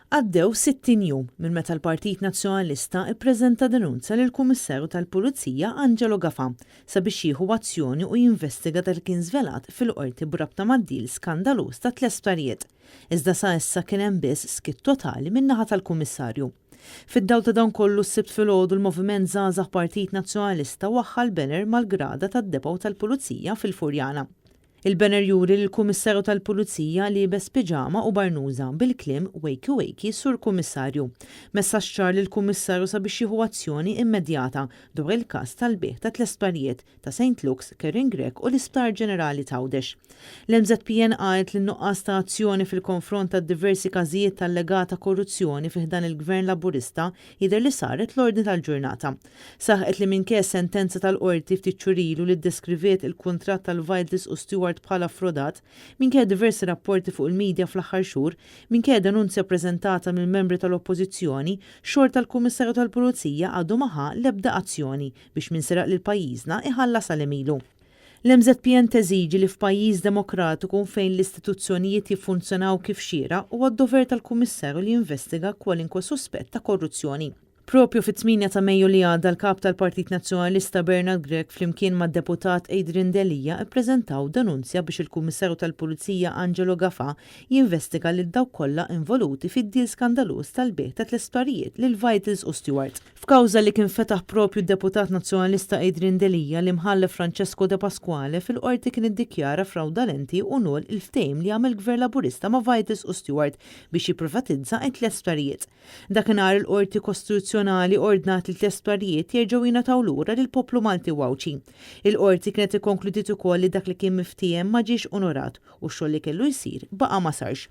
Għaddew 60 jum minn meta l-Partit Nazzjonalista ppreżenta denunzja lill-Kummissarju tal-Pulizija Angelo Gafà sabiex jieħu azzjoni u jinvestiga dak li kien żvelat fil-Qorti b'rabta mad-deal skandaluż tat-tliet sptarijiet. Iżda sa issa kien hemm biss skiet totali min-naħa tal-Kummissarju. Fid-dawl ta' dan kollu s-Sibt filgħodu l-Moviment Żgħażagħ Partit Nazzjonalista waħħal banner mal-grada tad-depot tal-Pulizija fil-Furjana. Il-banner juri lill-Kummissarju tal-Pulizija liebes piġama u barnuża bil-kliem Wakey wakey Sur Kummissarju. Messaġġ ċar lill-Kummissarju sabiex jieħu azzjoni immedjata dwar il-każ tal-bejgħ ta' tlett sptarijiet, ta' Saint Luke's, Karen Grech u l-Isptar Ġenerali t'Għawdex. L-MŻPN qalet li n-nuqqas ta' azzjoni fil-konfront tad-diversi każijiet ta' allegata korruzzjoni fi ħdan il-Gvern Laburista jidher li saret l-ordni tal-ġurnata. Saħqet li minkejja sentenza tal-Qorti ftit xhur ilu li ddeskriviet il-kuntratt tal-Vitals u Steward bħala ffrodat, minkejja diversi rapporti fuq il-media fl-aħħar xhur, minkejja denunzja ppreżentata mill-membri tal-Oppożizzjoni, xorta l-Kummissarju tal-Pulizija għadu ma ħa l-ebda azzjoni biex min seraq lil pajjiżna iħallas għal għemilu. L-MŻPN teżiġi li f'pajjiż demokratiku fejn l-istituzzjonijiet jiffunzjonaw kif xieraq huwa d-dover tal-Kummissarju li jinvestiga kwalinkwe suspett ta' korruzzjoni. Propju fit-tmienja ta' Mejju li għadda l-Kap tal-Partit Nazzjonalista Bernard Grech flimkien mad-Deputat Adrian Delia ppreżentaw denunzja biex il-Kummissarju tal-Pulizija Angelo Gafà jinvestiga lil dawk kollha involuti fid-deal skandaluż tal-bejgħ ta' tlett sptarijiet lil Vitals u Steward. F'kawża li kien fetaħ propju d-Deputat Nazzjonalista Adrian Delia, l-Imħallef Francesco Depasquale fil-Qorti kien iddikjara frawdalenti u null il-ftehim li għamel Gvern Laburista ma' Vitals u Steward biex jipprivatizza t-tliet sptarijiet. Dakinhar il-Qorti Kostituzzjonali ordnat li t-tliet sptarijiet jerġgħu jingħataw lura lill-poplu Malti u Għawdxi. Il-Qorti kienet ikkonkludiet ukoll li dak li kien miftiehem ma ġiex onorat u x-xogħol li kellu jsir baqa' ma sarx.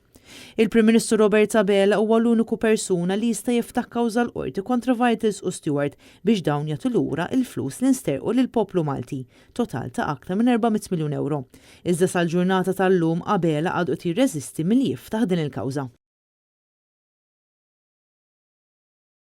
Il-Prim Ministru Robert Abela huwa l-uniku persuna li jista' jiftaħ kawża l-Qorti kontra Vitals u Steward biex dawn jagħtu lura l-flus li nsterqu lill-poplu Malti, total ta' aktar minn 400 miljun ewro. Iżda sal-ġurnata tal-lum Abela għadu qed jirreżisti milli jiftaħ din il-kawża.